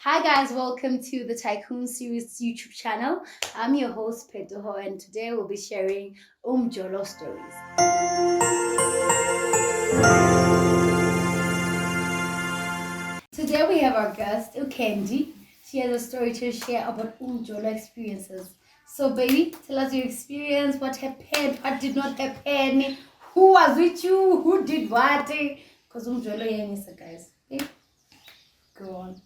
Hi guys, welcome to the Tycoon Series YouTube channel. I'm your host Phetoho and today we'll be sharing Umjolo stories. Today we have our guest Candy. She has a story to share about Umjolo experiences. So baby, tell us your experience, what happened, what did not happen, who was with you, who did what. Because Umjolo yanyisa guys. Okay? Go on.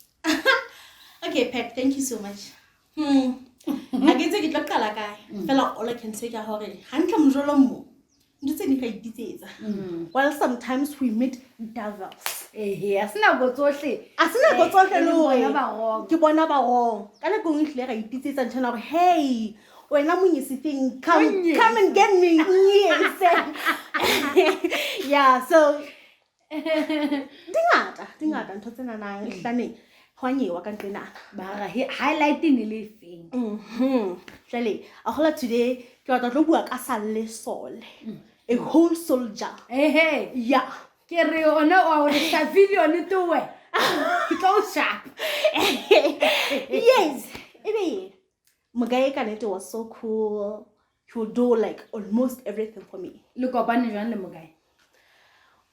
Okay, Pat, thank you so much. Ha ke tse ke tlo qala kae. Fela all I can say ke hore hantle mojolo mo. Ntho tse di ra ipitsetsa. Well, sometimes we meet devils. Ehe, a se nako tsohle. A se nako tsohle le hore bona ba wrong. ke bona ba wrong. Ka nako nngwe ehlile ra ipitsetsa ntho ena hore hey, wena monyese thing, come Monyese. come and get me. Yes. Yeah, so di ngata, di ngata ntho tsena nang ehlaneng hwa nyewa ka nqenana. Mara highlight e ne le efeng? Jwale, a hola today ke batla tlo bua ka Salle Sole. A whole soldier. Ehe, Yeah. ke re ona wa hore hlafile yone towe. Ke tlo o shapa. Yes. Ebe Mogae ka nnete was so cool. He would do like almost everything for me. Le kopane jwang le Mogae?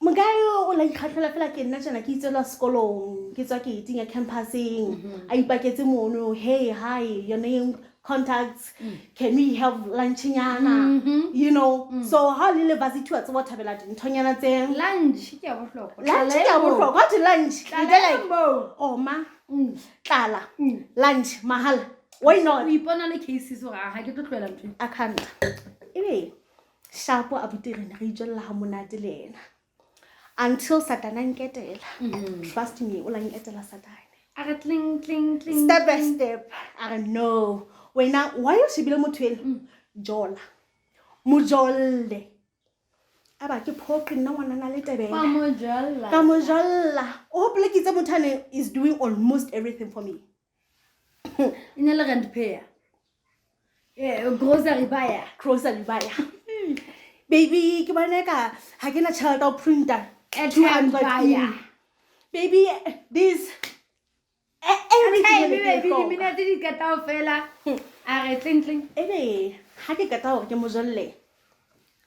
Mogae o la ikgatlhela fela ke nna tjena ke itswela sekolong, ke tswa ke itinya campuseng, a ipaketse mono, hey, hi, your name, contacts, can we have lunchnyana? You know. So ha le le varsity wa tseba ho thabela dinthonyana tse. Lunch ke ya bohlokwa. Lunch ke ya bohlokwa. Ha thwe lunch, Tlala you dey like, e moo. oma, tlala, lunch, mahala. Why not? O ipona le cases hore ha ke tlo tlohela ntho e. A can't. Ebe shapo abuti re ne re ijella ha monate le yena. Until Satan a nketela. Trust me, o la nketela Satan. A re tling tling tling. Step by step. A re no. Wena why o shebile motho ena? Jola. Mojolle. A ba ke phoqe nna ngwanana le tebele. Wa mo jolla. Ka mo jolla. O hopole ke itse motho ane is doing almost everything for me. E ne le rent payer. Grocery buyer. Grocery buyer. Baby, ke bona ka ha ke na tjhelete ya ho printer. Airtime 200 buyer. in. Baby, this everything Hey, e ne ke e baby, hloka. di-minute di qeta ho fela. A re tling tling. Ebe ha ke qeta hore ke mo jolle,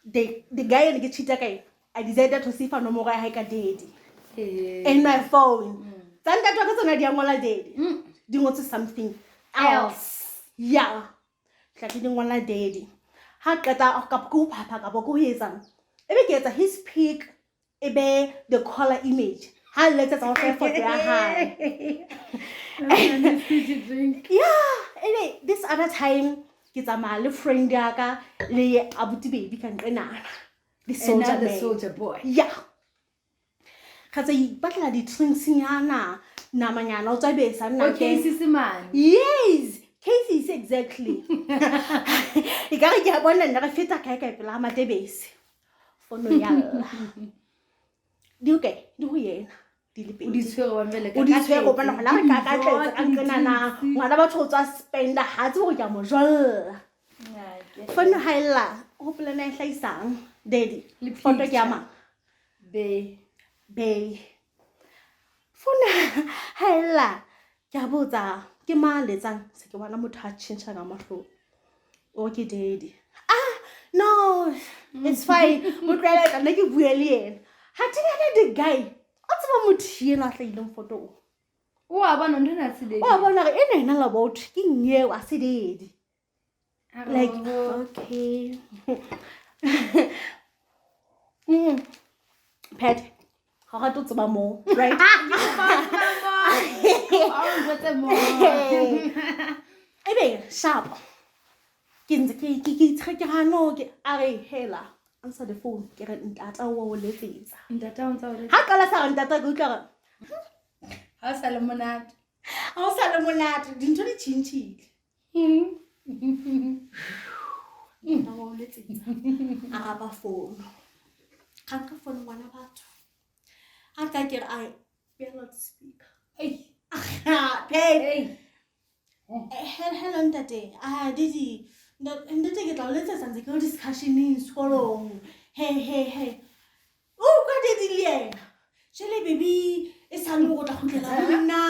the guy ene ke cheat-a ka ena, I decided to see fa nomoro ya hae ka daddy. In my phone. Tsa ntate wa ka tsona di a ngola daddy. Di ngotswe something else. Yeah. Tla ke di ngola daddy. Ha qeta kapa ke ho phapha kapa ke ho etsang. Ebe ke etsa his pic, ebe the caller image. Ha letsetsa ho hlahe photo ya hae. Yeah, ebe this other time ke tsamaya le friend ya ka le abuti baby ka nqenana. The soldier Another man. soldier boy. Yeah. Ka tsa ipatlela di-drinks-nyana, namanyana, o tswa besa nna Okay, ke- sisi man. Yes, Casey exactly. E ka re ke a bona nna re feta kae kae pela Matebese. Fono ya lla. Di ho kae? Di ho yena. Di le O pedi. di tshwere wa jwale ka O di tshwere katletse. hobane hona re ka katletse ka Ke nqenana. di-drinks. Ngwana batho o tswa spenda, ha tsebe hore ke a mo jolla. Fono ha e lla, o hopola na e hlahisang? Daddy, Le foto ke ya picture. mang? Be. Be. Fono ha e lla, ke a botsa, ke mang a letsang? Se ke bona motho a tjhentjha ka mahlong. O ke daddy. Ah, no, it's fine. Mo tlohele tla nna ke bue le yena. Ha thibele the guy. O tseba motho enwa a hlahileng foto o. O a bona ntho ena ha se daddy. O a bona hore ena ena la botho ke nyeo a se daddy. A re, Like, oh. okay. Pat, ha o rate ho tseba moo, right? Ha o njwetse moo. Ebe sharp. Ke ntse ke itsheke hano ke a re hela answer the phone ke re ntata o o letsetsa. Ntata o ntsa o re Ha qala sa re ntata ke utlwa hore ha o sa le monate. ha o sa le monate dintho di tjhentjhile. Ntata wa o letsetsa. Araba fono. Ga nka fono ngwana batho. Ha ka ke re a be loudspeaker. Ei. Babe. Ei. Hello ntate. Ah didi. Ntate ke tla o letsetsa ntse ke o discussioneng sekolong. He he he. O kwa daddy le yena. Jwale baby e sale hore o tla kgutlela ho nna.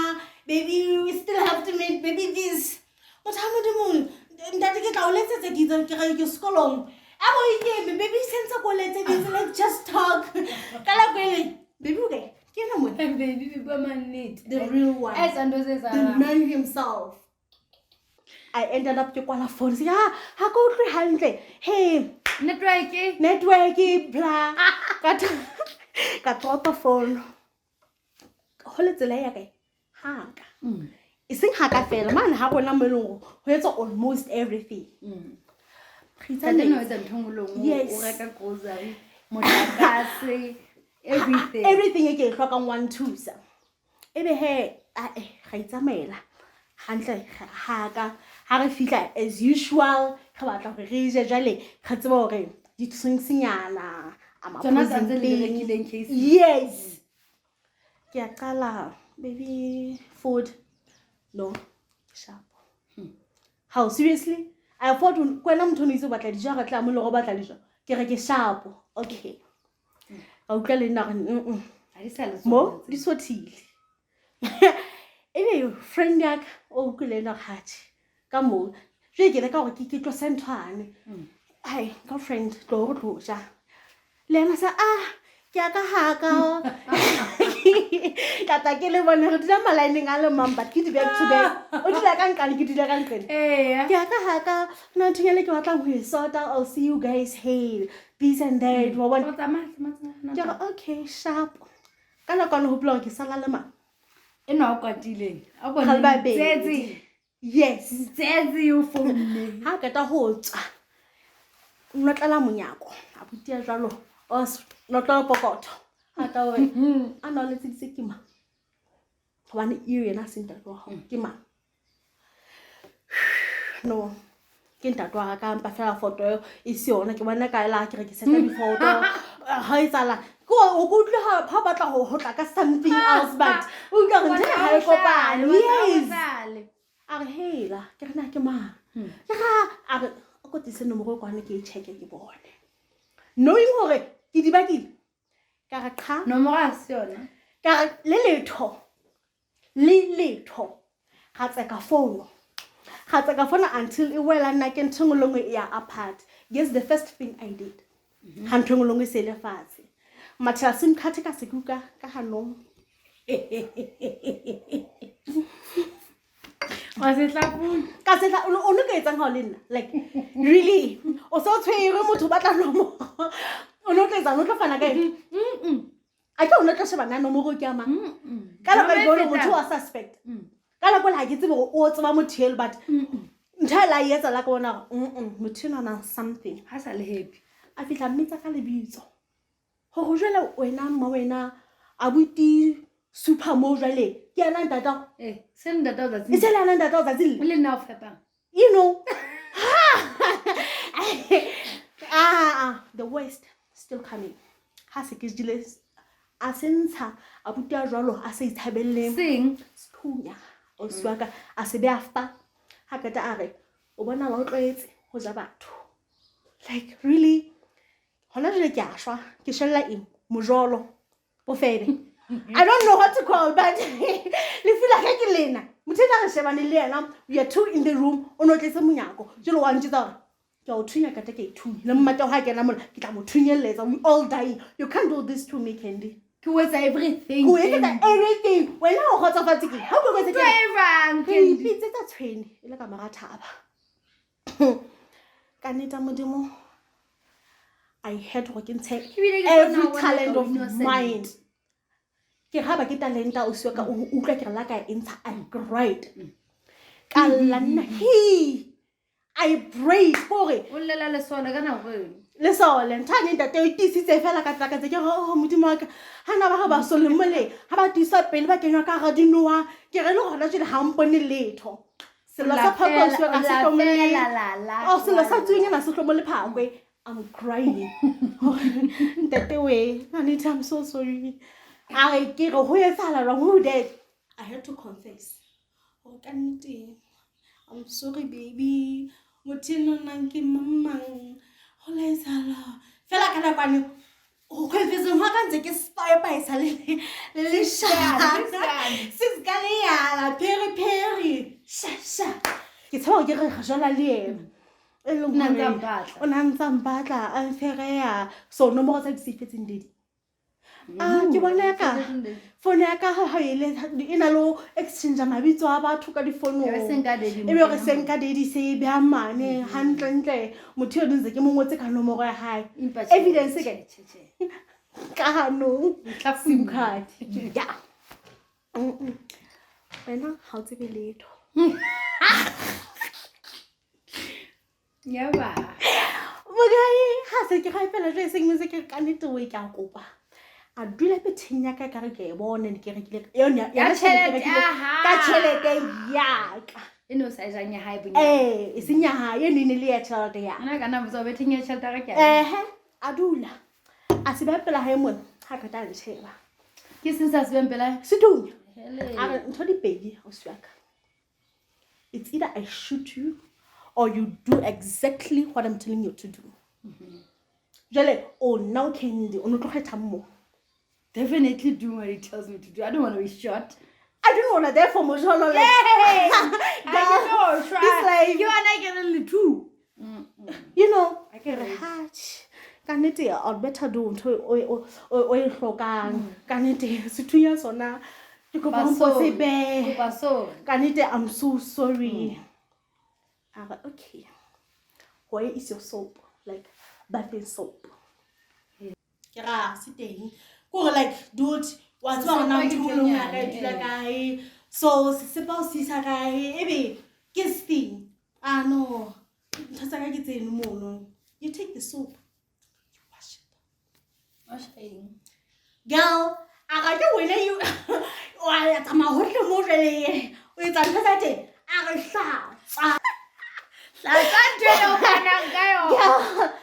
Baby, we still have to meet. Baby, this. Motho a Modimo, ntate ke tla o letsetsa ke itse ke re ke sekolong. A bo ikeme, baby sentse ko letseditse, let's just talk. Ka nako ele, baby o kae? Ke ena mona. Baby, we bua mannete. The real one. Etsa ntho tse The etsahalang. man himself. I ended up ke kwala phone. Se ah, ha ke utlwe hantle. Hey, Network. Network e bla. Ka dropa phone. Ho le tsela ya kae? Ha ka. E seng ha ka fela, mane ha rona mo e leng hore ho etswa almost everything. Re Ntate no itse etsa ntho e nngwe le nngwe, Yes. o reka grocery, motlakase, everything. Everything e ke e hlokang wa nthusa. Ebe he, ae, ra itsamaela hantle ha ka. Ha re fihla as usual, re batla hore re je jwale, re tsebe hore di-drinks-nyana, a ma Tsona tsa tse le di poison rekileng KC. Yes. Ke a qala, baby, food. No, sharp. How, seriously? I thought ke wena motho o no itse o batla dijo, ha re tla mo le hore o batla dijo. Ke re ke sharp. Okay. Ka utlwa le nna hore, mm-mm. Ha di sa le Mo, tsona di tse. sothile. Ebe friend ya ka, o utlwile ena hore atjhe, ka moo. Jwale ke leka hore ke tlose nthwane. Hai, girlfriend, tlo re tlo ja. Le yena sa, ah, ke ya ka haka. Ka tla ke le bone, re dula malaeneng a le mang, but ke di back to back. O dula ka nqane, ke dula ka nqena. Eya. Ke ya ka haka, ho na le nthonyana e ke batlang ho e sort-a, I'll see you guys, hey, this and that, wa bona. O tsamaya, tsamaya, tsamaya, Ke re, okay, sharp. Ka nako eno hopola hore ke sala le mang? Enwa o kwatileng. A bone Re le babedi. Tsietsi. Yes. Tsietsi o founne. Ha qeta ho tswa, o notlela monyako, abuti ya jwalo, o notlela pokotho. Ha tla hore, a na o letseditse ke mang? Hobane eo yena ha se ntate wa hao, ke mang? No, ke ntate wa ka, empa fela foto eo e se yona, ke bona ka ela ke re ke seta difoto. Ha etsahala, ke o ke utlwe ha batla ho tla ka something else, but o utlwa hore ntho ena ha e kopane. Yes. A re, hela, ke re na ke mang? Ke re, a re, o ko tlise nomoro e kwana ke e check-e ke bone. Knowing hore ke di bakile, ka re qha. Nomoro ha se yona. Ka re, le letho, le letho. Ra tseka fono. Ra tseka fono until e wela nna ke ntho e nngwe le nngwe e ya apart. Guess the first thing I did. Ha ntho e nngwe le nngwe e se le fatshe. Mathela SIM card ka se kuka ka hanong. Wa se hlafuna. Ka se tla, o no ka etsang ha o le nna? Like, really? O so tshwerwe motho o batla nomoro. O no tla etsang, o tlo fana ka eng? A ke o no tlo sheba na nomoro ke ya mang? Ka nako e jwalo motho wa suspect. Ka nako le ha ke tsebe hore o tseba motho elo, but ntho e la e etsa la ka bona hore, mm-mm, motho enwa o na something. Ha sa le happy. A fihla mmitsa ka lebitso. Hore jwale wena mma wena, abuti super mo jwale, ke yena ntata. Eh, se le ntata o tsatsi. E se le yena ntata o tsatsi le. Le nna o fepang. You know. The worst still coming. Ha se ke jele, a se ntsha, abuti a jwalo, a se itshabelle. Seng. Sethunya. Ausi wa ka, a se beha fa. Ha qeta a re, o bona wa o tlwaetse ho ja batho. Like, really? Hona jwale ke a shwa, ke shwella eng? Mojolo, bofebe. I don't know what to call, but lefu la ka ke lena. Motho ena re shebane le yena, we are two in the room, o no tletse monyako. Jwale wa ntjwetsa hore, ke a o thunya ka tla ke e thunya. Le mmata wa ha kena mona, ke tla mo thunyelletsa. We all dying. You can't do this to me, Candy. Ke o etsa everything. Ke o etsetsa everything. Wena o kgotsofatse ke? Ha o tlo etsa Ke ke? e jwang, Re Candy? ipitsetsa tshwene e le ka mora thaba. Ka nnete ya Modimo, I had hore ke ntshe Ebile ke every tsona ho bona talent ka of innocent. mine. Ke re ha ba ke talenta ausi wa ka, o utlwa ke re la ka e ntsha, I cried. Ka lla nna, he, I prayed hore O llela lesole ka nako eno. Lesole, ntho ane ntate o tiisitse fela ka tla ka tse ke re, oh, Modimo wa ka, ha na ba re ba sole moleng, ha ba tiiswa pele ba kenywa ka hara dinoha, ke re le hona jwale ha mpone letho. Sello sa phakwe ausi wa ka se hlomole. Oh, sello sa tsuonyana se hlomole phakwe. I'm crying. Ntate we, Anita, I'm so sorry. A re ke re ho etsahala jwang, who did? I had to confess. Oh, ka nnete, I'm sorry baby. Motho enwa nang ke mang mang. Ho la etsahala. Fela ka nako ane, Ho confesseng hwa ka ntse ke spaepaesa le leshana se ka le yala pheri pheri sha sha ke tshaba ke re re jola le yena e leng hore o na ntsa mpatla a mfereya so nomoro tsa di sefetseng dedi a ke bona ka phone ya ka ha e le e na le exchange mabitso a batho ka difonong e be re seng ka daddy se e beha mane hantlentle motho eo ntse ke mo ngotse ka nomoro ya hae evidence ke ka hanong sim card ya wena ha o tsebe letho Yaba. Mokae ha se ke gaepela jwa seng ntse ke ka nnete o e ke a kopa. A dula betheng ya ka ka re ke e bone ne ke rekile yone ya tšhelete ka tšhelete ya ka. E no sa jang ya hae bonyane. Eh, e seng ya hae, eno e ne le ya tšhelete ya. Nna ka nna botsa betheng ya tšhelete ya ka. Eh, a dula. A se beha pela hae mona, ha qeta a ntšheba. Ke seng sa se behang pela? Sethunya. A re ntho di pedi ausi wa ka. It's either I shoot you or you do exactly what I'm telling you to do. Jwale o nna o Candy, o no tlo kgetha mo. Definitely do what he tells me to do. I don't want to be shot. I don't want to therefore mojolo like Hey! I know, try. This life. You and I get only two. You know, I ke can re ha tjhe, ka nnete I'd better do ntho o e hlokang. Ka nnete sethunya sona ke kopa o mpo se behe. Kopa so. Ka nnete I'm so sorry. A re okay. Where is your soap? Like bathing soap. Ke ra se teng. Kore like dude wa tseba hore na ntho e nngwe ya ka e dula kae. So sesepa o se isa kae ebe ke setheng. Ah no. Ntho tsa ka ke tseno mono. You take the soap. You wash it. Wash eng? Girl, a ga ke wena you wa ya tsamaya hohle mo jwale o etsa ntho tsa teng. A re hlatsa. Hlatsa ntho ena o fanang ka yona. Girl,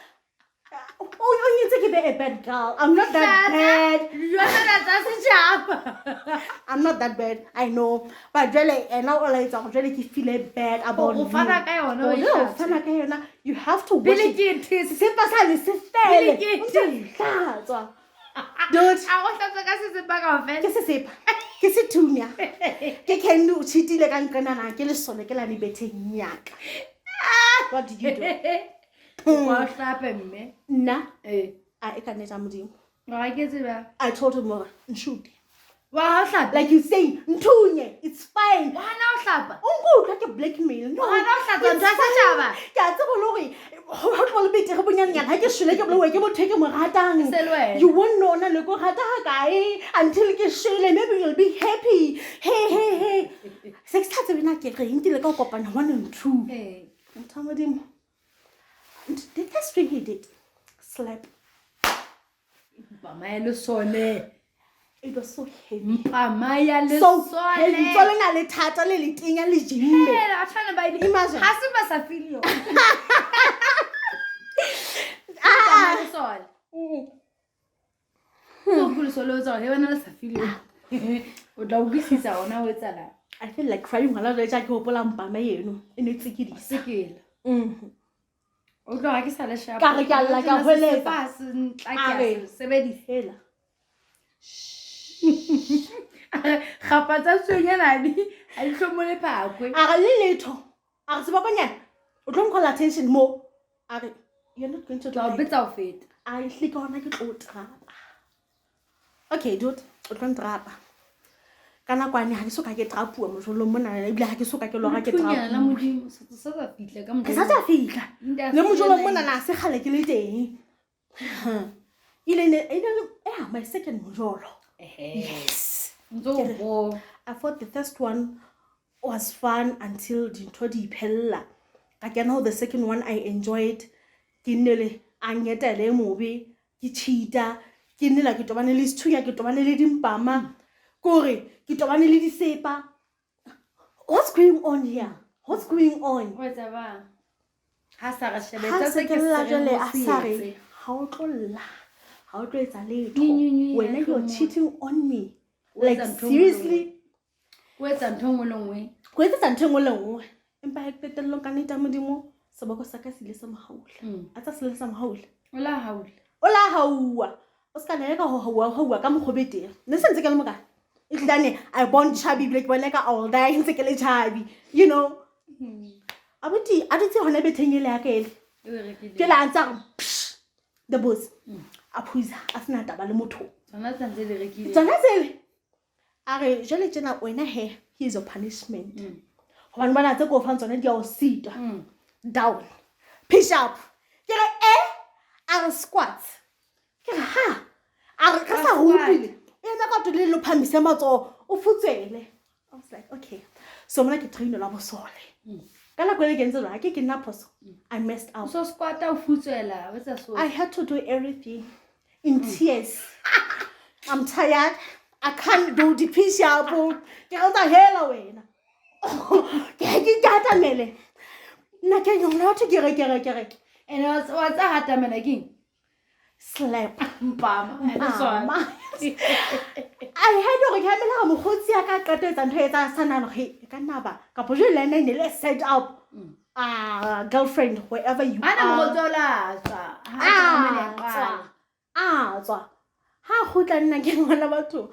o nyetse ke be a bad girl. I'm not that bad. Jwale tsa setjhaba. I'm not that bad. I know. But jwale ena o laetsa hore jwale ke feel bad about O you. fana ka yona, o e O ne o hlatse. fana ka yona. You have to wash Pele it. ke e these. Sesepa sane se fele. Pele ke e O ntse o hlatswa. Dude. A go hlatsa ka sesepa kaofela. Ke sesepa. Ke sethunya. Ke Candy o cheat-ile ka nqenana ke lesole ke lane betheng ya ka. What did you do? Wa hlape mme. Nna Eh. a e ka nnete ya Modimo. Wa ke tseba. I told him hore nshoot. Wa ha hlapa. Like you say, nthunye, it's fine. Wa hana o hlapa. O nkutlwa ke blackmail. No. Wa hana o hlatswa It's ntho ya fine. setjhaba. Ke a tseba le hore ho tlo le betere bonyanenyana ha ke shwele ke bolauwe ke motho e ke mo ratang. Se le wena. You won't know na le ko rata ha kae until ke shwele. Maybe you'll be happy. Hey, hey, hey. Se ke sa tsebe na ke reng ke ile ka ho kopana 1 and 2. Eh. Motho wa Modimo. The first thing he did, slap. Mpama ya lesole. It was so heavy. Mpama ya So heavy. lesole. Tswa le na le thata le letenya le jimme. Hela, a tshwana ba ile. Imagine. Ha se ba sa feel yona. Ah. Mpama ya lesole. Ko lesole o etsa hore he wena le sa feel yona. O tla utlwisisa hona ho etsahalang. I feel like crying hona jwale tja ke hopola mpama eno e ne tsekidisa. Sekela. Mhm. O tloha ke sa le sharp. Ka re ke a lla, ka hweletsa. Sesepa ha se ntla ke A a re. se sebedisa. Hela. Kgapa tsa tshwenyana di ha di hlomole phakwe. A re le letho. A re sebakanyana o tlo nkola attention mo. A re you're not going to Tla o die. betsa ho feta. A ehlile ke hona ke tlo o trapa. Okay dude, o tlo ntrapa. Ka nakwane ha ke so ka ke trapuwa mojolong mona ebile ha ke so ka ke lora ke Lethunyana la trapuwa. Modimo sa sa sa fihla ka Ke sa tswa fihla. Industry Le mojolong ena mona na se kgale ke le teng. Ile ne e ne yeah, my second mojolo. Ehe. Yes. Ntso o bo. I thought the first one was fun until dintho di iphella. Ka kena ho the second one I enjoyed. Ke nne le a nketele e mobe, ke cheat-a, ke nne la ke tobane le sethunya, ke tobane le dimpama. Kore ke tobane le disepa. What's going on here? What's going on? O etsa bang? Ha sa re shebe Ha tsa se se ke ke lla se jwale reng a o se sa re etse. ha o tlo lla, ha o tlo etsa letho. Nyi, nyi, nyi, Wena ya you're hlomola. cheating on me. O Like etsa ntho e nngwe le seriously? nngwe. O etsa ntho e nngwe le nngwe. Ho etsetsa ntho e nngwe le nngwe. Empa ha qetellong ka nnete ya Modimo, seboko sa ka se ile sa mo haula. Mm. A tsa se ile sa mo haula. O la haula. O la hauwa. O se ka leka ho hauwa ka mokgwa o betere. Ne se ntse ke le mokae. Ehlilane I born chubby ebile ke bona eka I will die ntse ke le chubby. You know. Abuti a dutse hona betheng ele ya ka ele. Ke la ntse a re psh, the boss. A phuza a sena taba le motho. Tsona tse di rekile. Tsona tsele. A re jwale tjena wena he, here's your punishment. Hobane bona tse ko fang tsona di a o sita. Down. Push up. Ke re eh a re squats. Ke re ha. A re re sa A go squat. utlwile. Ena ka tole lo phamise matsoho o futswele. I was like okay. So mona ke train la bosole. Ka nako ele ke ntse jwang, ha ke nna phoso. I messed up. So squata o futswela, o etsa so. I had to do everything in tears. I'm tired. I can't do the push up. Ke re tsa hela wena. Ke ke ke atamele. Nna ke yona batho ke re ke re ke re And wa tsa hatamela keng? slap. Mpama. Mama. I had hore ke emela hore mokgotsi ya ka qeta ho etsa ntho e etsa sa nahana hore e ka nna ba kapo jwale le ena e ne le set up. Ah, girlfriend wherever you Ana are. mokgotsi o la tswa. Ha a tswa a tswa ha kgutla nna ke ngwana batho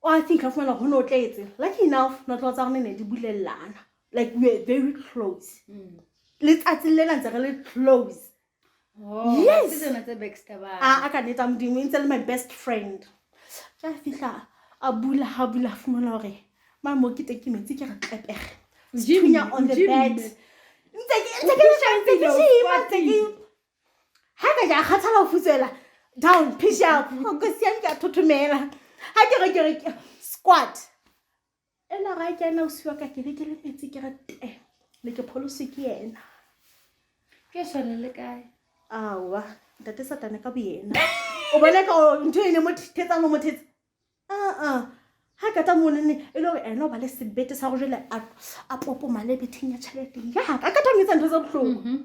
o I think a fumana ho no tletse lucky enough notlolo tsa rona ne di bulellana like we were very close letsatsi lena ntse re le close. Oh, Yes. ke tsona tse backstabang. A ka nnete ya Modimo e ntse le my best friend. Ke a fihla a bula ha bula a fumana hore mane mo ke teng ke metsi ke re tlepege sethunya on the Gym. bed ntse ke ntse ke ntse ke gym-a, ntse ke ha ka ke a kgathala ho futswela down push up nkosi ya me ke a thothomela ha ke re ke re squat ena ga ke ena ausi wa ka ke be ke le metsi ke re te ne ke pholoswe ke yena. Ke sone le kae? Aowa ntate Satane ka boyena o bona ka ntho e ne mo thetsang o mo thetsa aa ha ka tsa monene e le hore ena o ba le sebete sa go jwale a popomale betheng ya tjhelete yaka a ka tla etsa ntho tse bohloko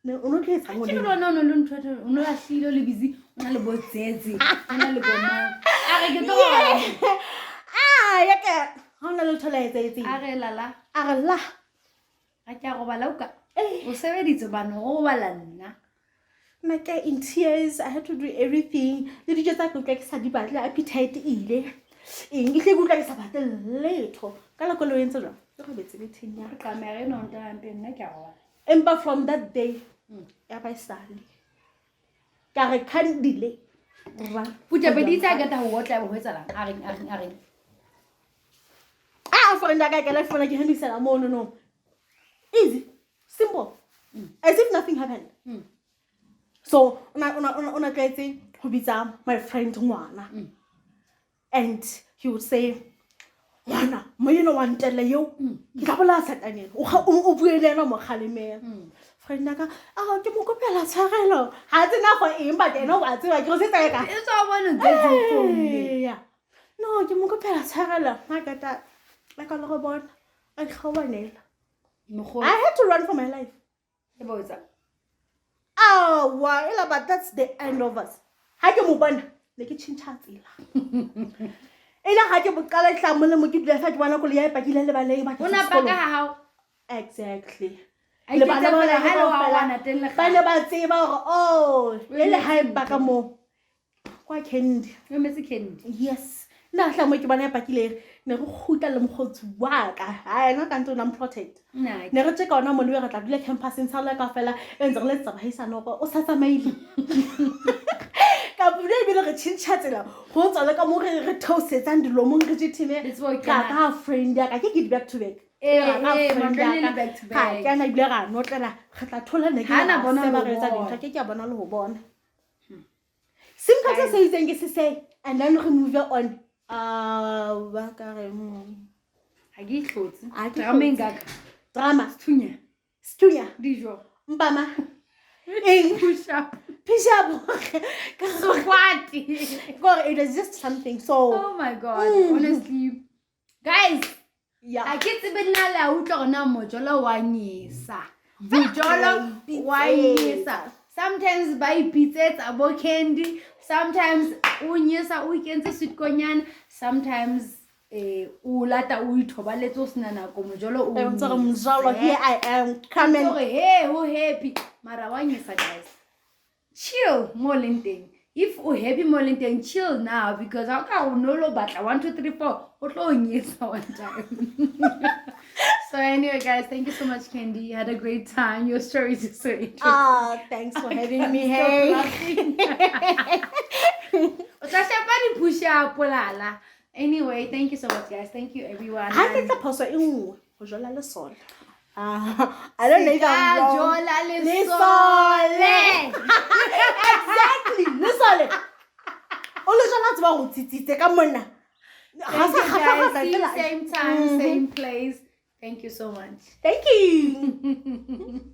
ne o no tlo etsang o Ke le le wena o no le ntho o no lahlile o le busy o na le bo Tsetse, o na le bo mang. A re ke tlo robala. Ah, ya ka ha ona le letho la etsahetseng. A re lala. A re la. Ha ke a robala o ka. Eh. O sebeditse bana o robala nna. Nna ke in tears, I had to do everything. Le dijo tsa ka utlwa ke sa di batle, appetite e ile. Eng, ke hle ke utlwa ke sa batle letho. Ka nako le o entse jwang? Ke robetse betheng ya Re ka. tlameha re no nta hampe nna ke a robala. Empa from that day, ya ba e sale. Ka re can't delay. Ra. Putla pedi tsa ka ta ho otla ho etsalang? A reng a reng a reng. Ah, friend ya ka ke la fumana ke hemisela mono no. Easy. Simple. As if nothing happened. So, o na tlwaetse ho bitsa my friend ngwana. And he would say, ngwana, moena wa ntella eo, ke tla bolaya Satane ena. O bue le ena o mo kgalemela. Friend ya ka, ah, ke mo kopela tshwarelo. Ha a tsena for eng, but ena wa tseba, ke re se tsaya ka. E tswa bona Tsetse o founile. Eya. No, ke mo kopela tshwarelo. Ha ka ta, la ka le go bona, a nkgaoanela. Mokgotsi. I had to run for my life. E ba o etsa? Awa, ela but that's the end of us. Ha ke mo bona, ne ke tjhentjha tsela. E le ha ke mo qala tla mo le mo ke dula fa ke bona koloi ya e pakile lebaleng ba ke O na sekolong. paka ha hao. Exactly. A Le bana iketsa ba feela bana ha le wa kaofela wana teng le ba ne kgale. ba tseba hore oh, le le ha e paka moo. Kwa Candy. O emetse Candy. Yes. Nna hla mo ke bona e pakile ne re kgutla le mokgotsi wa ka. Ha ena ka ntse o na protect. Nna Ne re tjeka ona mo le re tla dula campuseng sa rona kaofela e ntse re letsetsa bahaisane hore o sa tsamaile. Ka pula ebile re tjhentjha tsela ho tswa le ka moo re theosetsang dilomong re jethime Le tseba ho ka kena. ka friend ya ka ke di back to back. Eh, Ka ka eh, friend ya matlwane ka. le back to Ka back. kena ebile ra notlela re tla thola ne ke Ha na ra bona seba le re etsa ho dintho, bona. ke ke a bona le ho bona. Sim card se se itseng ke se se and then re move on. Ah, ba ka re Ha ke ihlotse. Ha ke Drama e ihlotse. ngaka. Drama. Sethunya. Sethunya. Dijo. Mpama. Eng? Push up. Push up. Squat. Gore it was just something. So, Oh my God. Honestly. Guys, yeah. ha ke tsebe nna le a utlwa hore na mojolo wa nyesa. Mojolo wa nyesa. Sometimes ba ipitsetsa bo Candy, sometimes o nyesa o ikentse sweet-konyana, sometimes o lata o ithobaletse o sena nako mojolo o Eh, ntse re mojolo, here I am coming. Hore he ho happy mara wa nyesa guys. Chill mo leng teng. If o happy mo leng teng, chill now, because ha o ka o no lo batla 1 2 3 4, o tlo o nyetsa one time. So anyway, guys, thank you so much, Candy. You had a great time. Your stories are so interesting. Ah, thanks for having me. Hey. O tla shapa di-push up, lala. Anyway, thank you so much, guys. Thank you, everyone. Ha ke tla phoso e nngwe ho jola lesole. Ah, I don't know if I'm wrong. Jola Lesole. lesole. Exactly. Lesole. O le jala tseba ho tsitsitse ka monna. Ha Thank sa you, guys. kgathatsa See you fela. same time, same place. Thank you so much. Thank you.